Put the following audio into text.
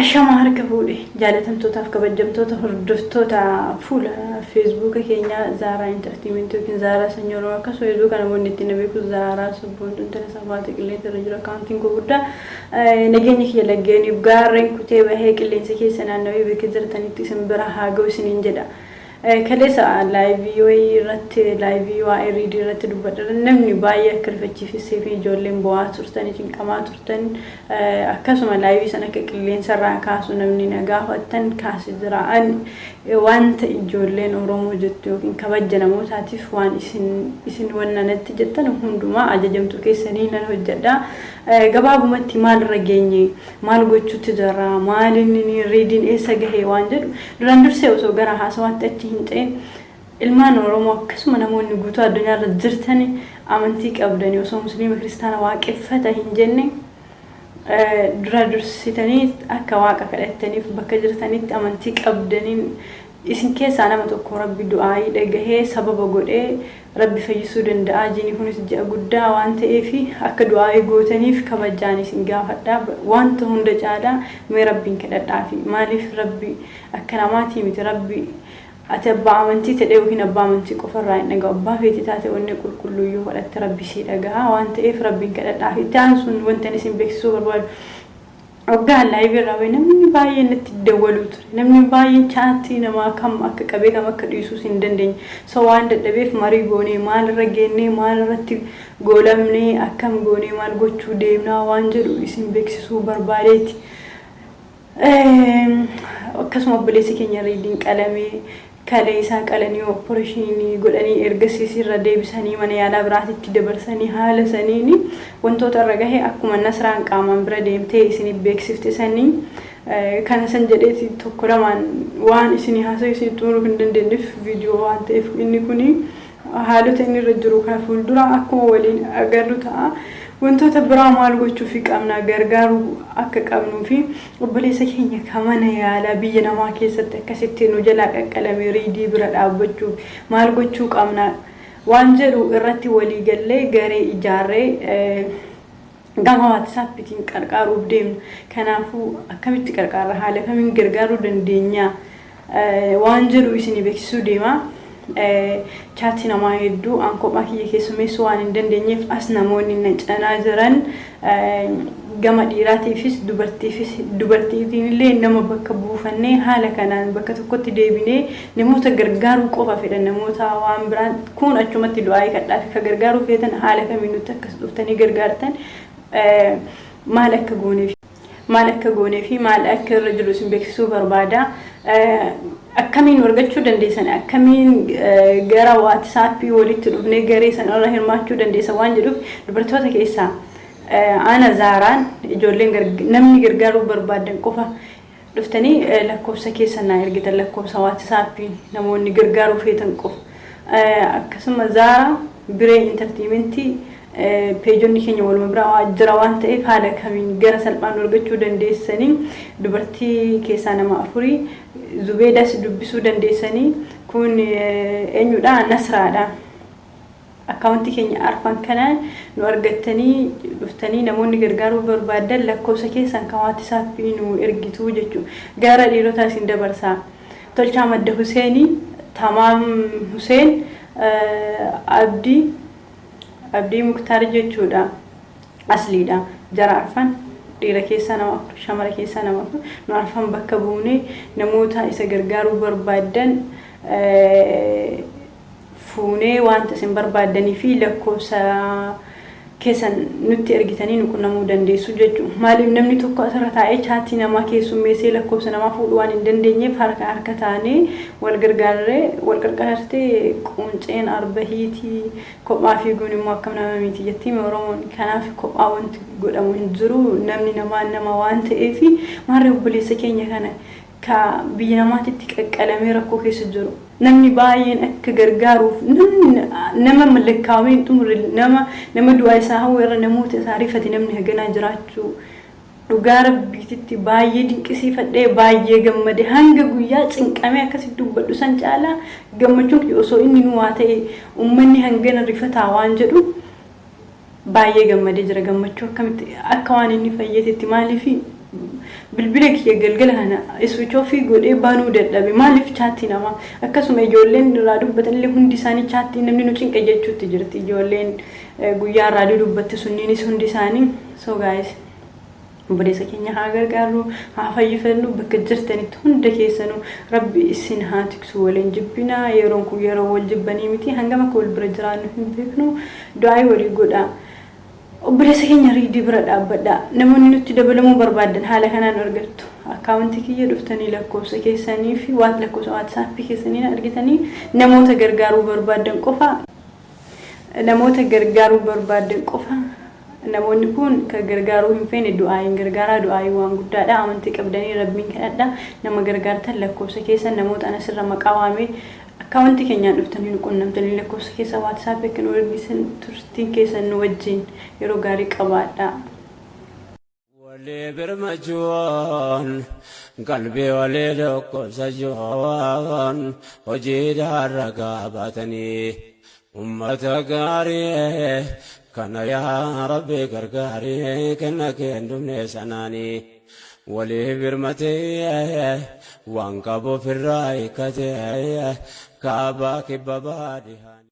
Ashamaa harka fuudhe jaalatamtootaaf kabajamtoota hordoftoota fuula feesbuuka keenyaa Zaaraa Intartiimentii yookiin Zaaraa Sanyii Oromoo, akkasuma feesbuuka namoonni ittiin na beeku Zaaraa Sabboontuu Intala Sabaati qilleensa irra jiru akkaawuntiin koo guddaa. Nageenya kiyya laggeeniif gaarreen kutee bahee qilleensa keessa naannawee bakka jirtanitti isin bira haa ga'u isiniin jedha. Kaleessa live wayii irratti, live waa'ee Riidii irratti dubbadha. Namni baay'ee akka rifachiifissee fi ijoolleen bo'aa turtan, cinqamaa turtan, akkasuma live sana akka qilleensa irraa kaasu namni na gaafattan kaase jira. Wanta ijoolleen Oromoo jettu yookiin kabaja namootaatiif waan isin wanna natti jettan hundumaa ajajamtuu keessanii nan hojjedha. Gabaabumatti maalirra geenye, maal gochuutti jirra, maal inni Riidiin eessa gahee waan jedhu duraan dursee osoo gara haasawaatti achi hin ta'in, ilmaan Oromoo akkasuma namoonni guutuu addunyaarra jirtan amantii qabdanii osoo Musliima, Kiristaana, Waaqeffata hin jenne, dura dursitanii akka Waaqa kadhattaniif bakka jirtanitti amantii qabdaniin isin keessaa nama tokko Rabbi du'aayii dhagahee sababa godhee Rabbi fayyisuu danda'a. Jiini kunis ji'a guddaa waan ta'eef akka du'aayii gootaniif kabajaan isin gaafadha. Wanta hunda caalaa mee Rabbiin kadhadhaafi. Maaliif, Rabbi akka namaatii miti. Rabbi ati abbaa amantii ta'e yookiin abbaa amantii qofarraa hin dhaga'u. Abbaa feeti taate onnee qulqulluu yoo kadhatte Rabbi sii dhagaha waan ta'eef Rabbiin kadhadhaafi. Itti aansuun wanta isin beeksisuu barbaadu, waggaa live irraa bahe namni baay'een natti dawwaluu ture. Namni baay'een chat namaa kam akka qabee kam akka dhiisuus hin dandeenye. So waan dadhabeef marii goonee, maalirra geennee, maalirratti goolamnee, akkam goonee, maal gochuu deemnaa waan jedhu isin beeksisuu barbaadeeti. Akkasuma obboleessi keenya Riidiin qalamee, kalee isaa qalanii operation godhanii, ergasiis irra deebisanii mana yaalaa biraatitti dabarsanii, haala saniin wantoota irra gahe akkuma Nasraan qaamaan bira deemtee isin beeksifte sanii kana san jedheeti tokko lamaan waan isin haasa'u isin xumuruu hin dandeenyeef viidiyoo waan ta'eef inni kuni haalota inni irra jiru kana fuuldura akkuma waliin agarru ta'a. Wantoota biraa maal gochuufi qabna, gargaaruu akka qabnuu fi obboleessa keenya kan mana yaalaa biyya namaa keessatti akkasitti nu jalaa qaqqalame Riidii bira dhaabbachuuf maal gochuu qabna waan jedhu irratti walii gallee garee ijaarree gama WhatsAppiitiin qarqaaruuf deemna. Kanaafuu akkamitti qarqaarra, haala kamiin gargaaruu dandeenya waan jedhu isinii beeksisuu deema. Chat namaa hedduu an kophaa kiyya keessummeessuu waan hin dandeenyeef as namoonni na cinaa jiran gama dhiiraatiifis dubartiifis, dubartiitiin illee nama bakka buufannee haala kanaan bakka tokkotti deebinee namoota gargaaruu qofa fedhan, namoota waan biraan kun achumatti du'aayii kadhaa fi ka gargaaruu feetan haala kamiin nutti akkas dhuftanii gargaartan, maal akka goonee fi maal akka irra jiru isin beeksisuu barbaada. Akkamiin argachuu dandeessan, akkamiin gara WhatsApp walitti dhufnee garee sana irra hirmaachuu dandeessan waan jedhuuf, dubartoota keessaa ana Zaaraan, ijoolleen namni gargaaruu barbaadan qofa dhuftanii lakkoofsa keessan naa ergitan, lakkoofsa WhatsApp namoonni gargaaruu feetan qofa. Akkasuma Zaaraa Biree Entertainment peejonni keenya waluma bira jira waan ta'eef haala kamiin gara salphaan argachuu dandeessanii, dubartii keessaa nama afurii, Zubeedas dubbisuu dandeessanii, kun eenyudha, Nasraadha. Akkaawuntii keenya arfan kanaan nu argattanii dhuftanii namoonni gargaaruu barbaadan lakkoofsa keessan kan WhatsApp nu ergitu jechuudha. Gara dhiirotaa isin dabarsaa. Tolchaa Madda Huseenii, Tamaam Huseen, Abdii Muktaar jechuudha. Asliidha. Jara arfan, dhiira keessaa nama afur, shamara keessaa nama afur, nu arfan bakka buunee namoota isa gargaaruu barbaadan fuunee wanta isin barbaaddanii fi lakkoofsa keessan nutti ergitanii nu qunnamuu dandeessu jechuudha. Maaliif, namni tokko asirra taa'ee chat namaa keessummeessee lakkoofsa namaa fuudhuu waan hin dandeenyeef harka harka taanee wal gargaarree, wal qarqaartee qunceen arba hiitii, kophaa fiiguun immoo akkam nama miti jettii Oromoon. Kanaaf kophaa wanti godhamu hin jiru, namni namaa nama waan ta'eef. Maarree obboleessa keenya kana ka biyya namaatitti qaqqalamee rakkoo keessa jiru namni baay'een akka gargaaruuf, namni nama lakkaa'amee hin xumurre, nama du'aa isaa hawwu irra namoota isaa rifate, namni haganaa jiraachuu dhugaa Rabbiititti baay'ee dinqisiifadhee baay'ee gammade. Hanga guyyaa cinqamee akkasitti dubbadhu san caalaa gammachuun kiyya osoo inni nu waa ta'e uummanni hangana rifataa waan jedhu baay'ee gammadee jira. Gammachuu akkamitti akka waan inni fayyatetti. Maaliif, Bilbila kiyya galgala kana switch off godhee banuu dadhabe. Maaliif chaattii namaa akkasuma ijoolleen irraa dubbatan illee hundi isaanii chaattii namni nu cinqe jechuutti jirti. Ijoolleen guyyaa irraa dubbatte sunniinis hundi isaanii. So guys, obboleessa keenya haa gargaarru, haa fayyifannu. Bakka jirtanitti hunda keessanuu Rabbi isin haa tiksu. Waliin jibbinaa, yeroon kun yeroo wal jibbanii miti. Hangam akka wal bira jiraannu hin beeknu. Du'aa walii godhaa. Obboleessa keenya Riidii bira dhaabbadha. Namoonni nutti dabalamuu barbaadan haala kanaan argattu. Akkaawuntii kiyya dhuftanii lakkoofsa keessanii fi waan lakkoofsa WhatsAppii keessanii argitanii namoota gargaaruu barbaadan qofa, namoota gargaaruu barbaadan qofa. Namoonni kun kan gargaaruu hin feene du'aayin gargaaraa. Du'aayin waan guddaadha. Amantii qabdanii Rabbiin kadhadha. Nama gargaartan lakkoofsa keessan namoota anasirra maqaa waamee akkaawuntii keenyaan dhuftanii nu qunnamtanii lakkoofsa keessa WhatsAppii akka nu ergisan. Turtiin keessan nu wajjin yeroo gaarii qabaadha. Walii birmachuun, qalbii walii dhukkubsachuun, hojiidhaan ragaa baatanii ummata gaarii kana yaa Rabbi gargaarii kenna keen dhumne sanaanii walii birmatee waan qabu ofirraa hiikkatee kaabaa kibba baadhihaanii.